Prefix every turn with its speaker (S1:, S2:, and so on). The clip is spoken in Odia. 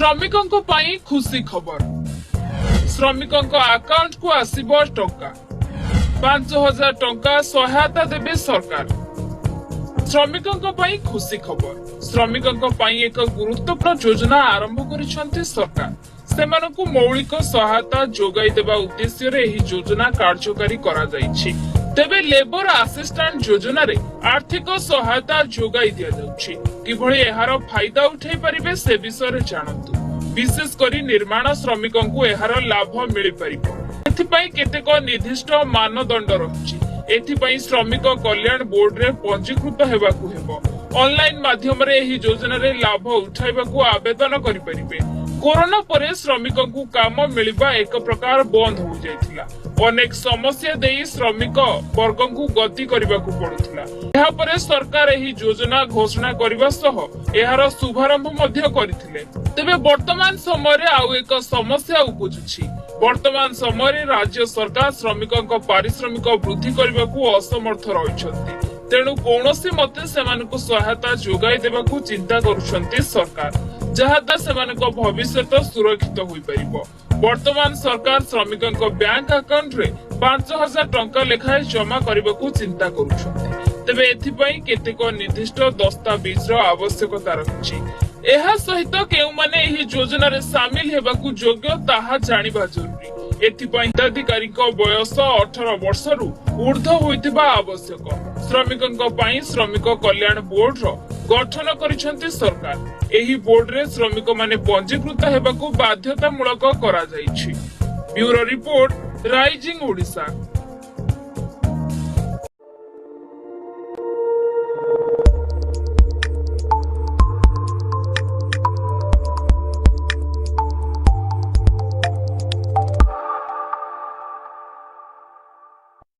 S1: ଶ୍ରମିକଙ୍କ ପାଇଁ ଖୁସି ଖବର। ଶ୍ରମିକଙ୍କ ଆକାଉଣ୍ଟକୁ ଆସିବ ଟଙ୍କା। 5000 ଟଙ୍କା ସହାୟତା ଦେବେ ସରକାର। ଶ୍ରମିକଙ୍କ ପାଇଁ ଖୁସି ଖବର। ଶ୍ରମିକଙ୍କ ପାଇଁ ଏକ ଗୁରୁତ୍ୱପୂର୍ଣ୍ଣ ଯୋଜନା ଆରମ୍ଭ କରିଛନ୍ତି ସରକାର। ସେମାନଙ୍କୁ ମୌଳିକ ସହାୟତା ଯୋଗାଇ ଦେବା ଉଦ୍ଦେଶ୍ୟରେ ଏହି ଯୋଜନା କାର୍ଯ୍ୟକାରୀ କରାଯାଇଛି। ତେବେ ଲେବର ଆସିଷ୍ଟାଣ୍ଟ ଯୋଜନାରେ ଆର୍ଥିକ ସହାୟତା ଯୋଗାଇ ଦିଆଯାଉଛି। କିଭଳି ଏହାର ଫାଇଦା ଉଠାଇ ପାରିବେ ସେ ବିଷୟରେ ଜାଣନ୍ତୁ। ବିଶେଷ କରି ନିର୍ମାଣ ଶ୍ରମିକଙ୍କୁ ଏହାର ଲାଭ ମିଳିପାରିବ। ଏଥିପାଇଁ କେତେକ ନିର୍ଦ୍ଦିଷ୍ଟ ମାନଦଣ୍ଡ ରହିଛି। ଏଥିପାଇଁ ଶ୍ରମିକ କଲ୍ୟାଣ ବୋର୍ଡରେ ପଞ୍ଜୀକୃତ ହେବାକୁ ହେବ। ଅନଲାଇନ ମାଧ୍ୟମରେ ଏହି ଯୋଜନାରେ ଲାଭ ଉଠାଇବାକୁ ଆବେଦନ କରିପାରିବେ। କରୋନା ପରେ ଶ୍ରମିକଙ୍କୁ କାମ ମିଳିବା ଏକ ପ୍ରକାର ବନ୍ଦ ହୋଇଯାଇଥିଲା। ଅନେକ ସମସ୍ୟା ଦେଇ ଶ୍ରମିକ ବର୍ଗଙ୍କୁ ଗତି କରିବାକୁ ପଡୁଥିଲା। ଏହାପରେ ସରକାର ଏହି ଯୋଜନା ଘୋଷଣା କରିବା ସହ ଏହାର ଶୁଭାରମ୍ଭ ମଧ୍ୟ କରିଥିଲେ। ତେବେ ବର୍ତ୍ତମାନ ସମୟରେ ଆଉ ଏକ ସମସ୍ୟା ଉପୁଜୁଛି। ବର୍ତ୍ତମାନ ସମୟରେ ରାଜ୍ୟ ସରକାର ଶ୍ରମିକଙ୍କ ପାରିଶ୍ରମିକ ବୃଦ୍ଧି କରିବାକୁ ଅସମର୍ଥ ରହିଛନ୍ତି। ତେଣୁ କୌଣସି ମତେ ସେମାନଙ୍କୁ ସହାୟତା ଯୋଗାଇ ଦେବାକୁ ଚିନ୍ତା କରୁଛନ୍ତି ସରକାର, ଯାହାଦ୍ୱାରା ସେମାନଙ୍କ ଭବିଷ୍ୟତ ସୁରକ୍ଷିତ ହୋଇପାରିବ। ବର୍ତ୍ତମାନ ସରକାର ଶ୍ରମିକଙ୍କ ବ୍ୟାଙ୍କ ଆକାଉଣ୍ଟରେ 5000 ଟଙ୍କା ଲେଖାଏଁ ଜମା କରିବାକୁ ଚିନ୍ତା କରୁଛନ୍ତି। ତେବେ ଏଥିପାଇଁ କେତେକ ନିର୍ଦ୍ଦିଷ୍ଟ ଦସ୍ତାବିଜର ଆବଶ୍ୟକତା ରହିଛି। ଏହା ସହିତ କେଉଁମାନେ ଏହି ଯୋଜନାରେ ସାମିଲ ହେବାକୁ ଯୋଗ୍ୟ ତାହା ଜାଣିବା ଜରୁରୀ। ଏଥିପାଇଁ ହିତାଧିକାରୀଙ୍କ ବୟସ 18 ବର୍ଷରୁ ଉର୍ଦ୍ଧ୍ୱ ହୋଇଥିବା ଆବଶ୍ୟକ। ଶ୍ରମିକଙ୍କ ପାଇଁ ଶ୍ରମିକ କଲ୍ୟାଣ ବୋର୍ଡର ଗଠନ କରିଛନ୍ତି ସରକାର। ଏହି ବୋର୍ଡରେ ଶ୍ରମିକମାନେ ପଞ୍ଜୀକୃତ ହେବାକୁ ବାଧ୍ୟତାମୂଳକ କରାଯାଇଛି। Bureau report, rising Odisha.